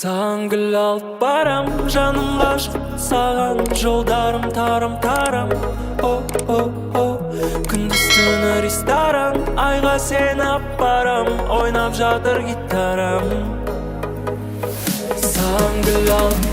Саған гүл алып барам, жаным ғашық саған. Жолдарым тарам тарам, о о о. Күндіз түні ресторан, айға сені апарам. Ойнап жатыр гитарам. Саған гүл алып